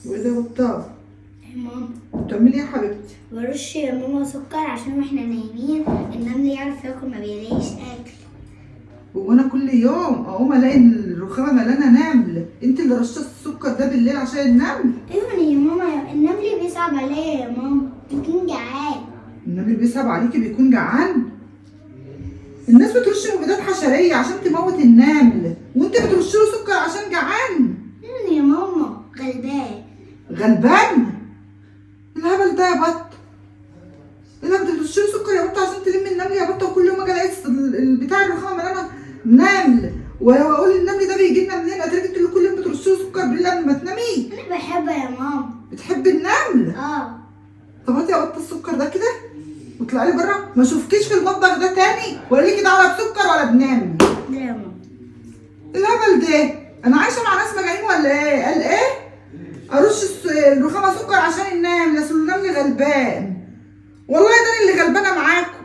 وايه ده يا بطه؟ يا ماما. بتعملي ايه يا حبيبتي؟ برش يا ماما سكر عشان واحنا نايمين النمل يعرف ياكل، ما بيلاقيش اكل. هو انا كل يوم اقوم الاقي ان الرخامه مليانة نمل، انت اللي رشيتي السكر ده بالليل عشان النمل؟ ايوه يا ماما، النمل بيصعب عليا يا ماما، بيكون جعان. النمل بيصعب عليكي؟ بيكون جعان؟ الناس بترش مبيدات حشريه عشان تموت النمل، وانت بترش له سكر عشان جعان؟ ايوه يا ماما، غلبان. غلبان؟ الهبل ده يا بط، لا بترش له سكر يا بطه عشان تلم النمل يا بطه، وكل يوم اجي الاقي البتاع الرخامه مليانة نمل، واقول النمل ده بيجي لنا منين؟ اتاريك انت اللي كل يوم بترش له سكر بالليل قبل ما تنامي. انا بحبه يا ماما. بتحبي النمل؟ اه. طب هاتي يا بطه السكر ده كده واطلعي لي بره، ما اشوفكيش في المطبخ ده تاني، ولا ليكي دعوه بسكر ولا بنمل. ده يا ماما. الهبل ده، انا عايشه مع ناس مجانين ولا ايه؟ قال ايه؟ ارش الرخامه سكر عشان النمل، اصل النمل غلبان. والله ده انا اللي غلبانه معاكم.